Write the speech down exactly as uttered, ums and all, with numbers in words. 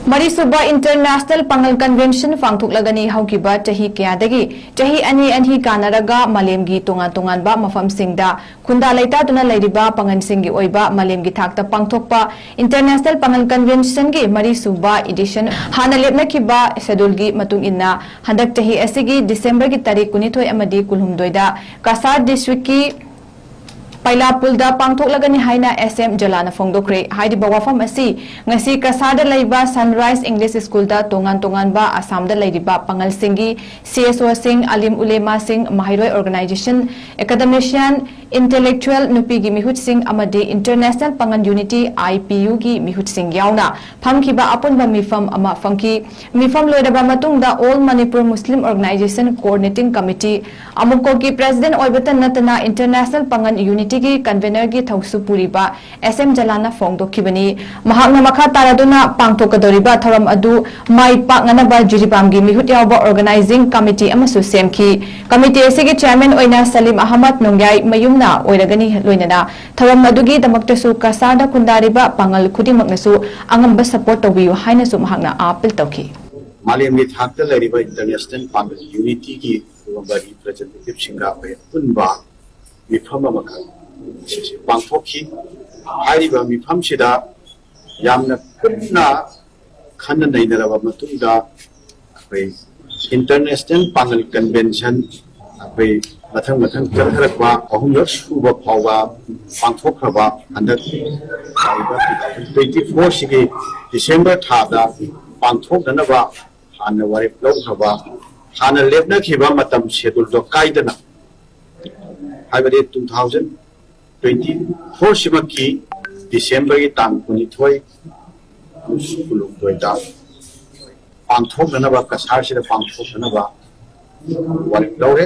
ꯃꯔꯤꯁꯨꯕ International ꯄꯥꯉꯜ Convention ꯄꯥꯡꯊꯣꯛꯂꯒꯅꯤ꯫ ꯍꯧꯈꯤꯕ ꯆꯍꯤ ꯀꯌꯥꯗꯒꯤ ꯆꯍꯤ ꯑꯅꯤ ꯑꯅꯤ ꯀꯥꯟꯅꯔꯒ ꯃꯥꯂꯦꯝꯒꯤ ꯇꯣꯉꯥꯟ ꯇꯣꯉꯥꯟꯕ ꯃꯐꯝꯁꯤꯡꯗ ꯈꯨꯟꯗꯥ ꯂꯩꯇꯥꯗꯨꯅ ꯂꯩꯔꯤꯕ ꯄꯥꯉꯜꯁꯤꯡꯒꯤ ꯑꯣꯏꯕ ꯃꯥꯂꯦꯝꯒꯤ ꯊꯥꯛꯇ ꯄꯥꯡꯊꯣꯛꯄ International ꯄꯥꯉꯜ Conventionꯒꯤ ꯃꯔꯤꯁꯨꯕ edition ꯍꯥꯟꯅ ꯂꯦꯞꯅꯈꯤꯕ scheduleꯒꯤ ꯃꯇꯨꯡ ꯏꯟꯅ ꯍꯟꯗꯛ ꯆꯍꯤ ꯑꯁꯤꯒꯤ Decemberꯒꯤ ꯇꯥꯔꯤꯛ ꯀꯨꯟꯅꯤꯊꯣꯏ ꯑꯃꯗꯤ ꯀꯨꯟꯍꯨꯝꯗꯣꯏꯗ ꯀꯁꯥꯔ districtꯀꯤ ꯄꯩꯂꯥꯄꯨꯜꯗ ꯄꯥꯡꯊꯣꯛꯂꯒꯅꯤ ꯍꯥꯏꯅ S M ꯖꯂꯥꯅ ꯐꯣꯡꯗꯣꯛꯈ꯭ꯔꯦ꯫ ꯍꯥꯏꯔꯤꯕ ꯋꯥꯐꯝ ꯑꯁꯤ ꯉꯁꯤ ꯀꯁꯥꯔꯗ ꯂꯩꯕ Sunrise English Schoolꯗ ꯇꯣꯉꯥꯟ ꯇꯣꯉꯥꯟꯕ ꯑꯁꯥꯝꯗ ꯂꯩꯔꯤꯕ ꯄꯥꯉꯜꯁꯤꯡꯒꯤ C S Oꯁꯤꯡ, ꯑꯂꯤꯝ ꯎꯂꯦꯃꯥꯁꯤꯡ, ꯃꯍꯩꯔꯣꯏ organization, academician, intellectual, ꯅꯨꯄꯤꯒꯤ ꯃꯤꯍꯨꯠꯁꯤꯡ ꯑꯃꯗꯤ International Pangal Unity, I P Uꯒꯤ ꯃꯤꯍꯨꯠꯁꯤꯡ ꯌꯥꯎꯅ ꯐꯝꯈꯤꯕ ꯑꯄꯨꯟꯕ ꯃꯤꯐꯝ ꯑꯃ ꯐꯝꯈꯤ꯫ ꯃꯤꯐꯝ ꯂꯣꯏꯔꯕ ꯃꯇꯨꯡꯗ All Manipur Muslim Organization Coordinating Committee, ꯑꯃꯨꯀꯣꯒꯤ president ꯑꯣꯏꯕꯇ ꯅꯠꯇꯅ International ꯄꯥꯉꯜ Unityꯒꯤ convenorꯒꯤ ꯊꯧꯁꯨ ꯄꯨꯔꯤꯕ S M ꯖꯂꯥꯅ ꯐꯣꯡꯗꯣꯛꯈꯤꯕꯅꯤ꯫ ꯃꯍꯥꯛꯅ ꯃꯈꯥ ꯇꯥꯔꯗꯨꯅ ꯄꯥꯡꯊꯣꯛꯀꯗꯧꯔꯤꯕ ꯊꯧꯔꯝ ꯑꯗꯨ ꯃꯥꯏ ꯄꯥꯛꯅꯅꯕ ꯖꯤꯔꯤꯕꯥꯝꯒꯤ ꯃꯤꯍꯨꯠ ꯌꯥꯎꯕ organizing committee ꯑꯃꯁꯨ ꯁꯦꯝꯈꯤ꯫ Committee ꯑꯁꯤꯒꯤ chairman ꯑꯣꯏꯅ ꯁꯂꯤꯝ ꯑꯍꯃꯗ ꯅꯣꯡꯌꯥꯏ ꯃꯌꯨꯝꯅ ꯑꯣꯏꯔꯒꯅꯤ꯫ ꯂꯣꯏꯅꯅ ꯊꯧꯔꯝ ꯑꯗꯨꯒꯤꯗꯃꯛꯇꯁꯨ ꯀꯁꯥꯔꯗ ꯈꯨꯟꯗꯥꯔꯤꯕ ꯄꯥꯉꯜ ꯈꯨꯗꯤꯡꯃꯛꯅꯁꯨ ꯑꯉꯝꯕ support ꯇꯧꯕꯤꯌꯨ ꯍꯥꯏꯅꯁꯨ ꯃꯍꯥꯛꯅ appeal ꯇꯧꯈꯤ꯫ ꯃꯥꯂꯦꯝꯒꯤ ꯊꯥꯛꯇ ꯂꯩꯔꯤꯕ International ꯄꯥꯉꯜ Unityꯒꯤ ꯑꯗꯨꯒꯨꯝꯕ representativeꯁꯤꯡꯒ ꯑꯩꯈꯣꯏ ꯑꯄꯨꯟꯕ ꯃꯤꯐꯝ ꯑꯃꯈꯛ ꯉꯁꯤꯁꯦ ꯄꯥꯡꯊꯣꯛꯈꯤ꯫ ꯍꯥꯏꯔꯤꯕ ꯃꯤꯐꯝꯁꯤꯗ ꯌꯥꯝꯅ ꯀꯨꯞꯅ ꯈꯟꯅ ꯅꯩꯅꯔꯕ ꯃꯇꯨꯡꯗ ꯑꯩꯈꯣꯏ International ꯄꯥꯉꯜ Convention ꯑꯩꯈꯣꯏ ꯃꯊꯪ ꯃꯊꯪ ꯆꯠꯊꯔꯛꯄ ꯑꯍꯨꯝꯂꯛ ꯁꯨꯕ ꯐꯥꯎꯕ ꯄꯥꯡꯊꯣꯛꯈ꯭ꯔꯕ ꯍꯟꯗꯛ ꯂꯥꯛꯏꯕ two thousand twenty fourꯁꯤꯒꯤ December ꯊꯥꯗ ꯄꯥꯡꯊꯣꯛꯅꯅꯕ ꯍꯥꯟꯅ ꯋꯥꯔꯦꯞ ꯂꯧꯈ꯭ꯔꯕ, ꯍꯥꯟꯅ ꯂꯦꯞꯅꯈꯤꯕ ꯃꯇꯝ scheduleꯗꯣ ꯀꯥꯏꯗꯅ, ꯍꯥꯏꯕꯗꯤ two thousand twenty fourꯁꯤꯃꯛꯀꯤ Decemberꯒꯤ ꯇꯥꯡ ꯀꯨꯟꯅꯤꯊꯣꯏ ꯑꯃꯁꯨꯡ ꯀꯨꯟꯍꯨꯝꯗꯣꯏꯗ ꯄꯥꯡꯊꯣꯛꯅꯅꯕ, ꯀꯁꯥꯔꯁꯤꯗ ꯄꯥꯡꯊꯣꯛꯅꯅꯕ ꯋꯥꯔꯦꯞ ꯂꯧꯔꯦ꯫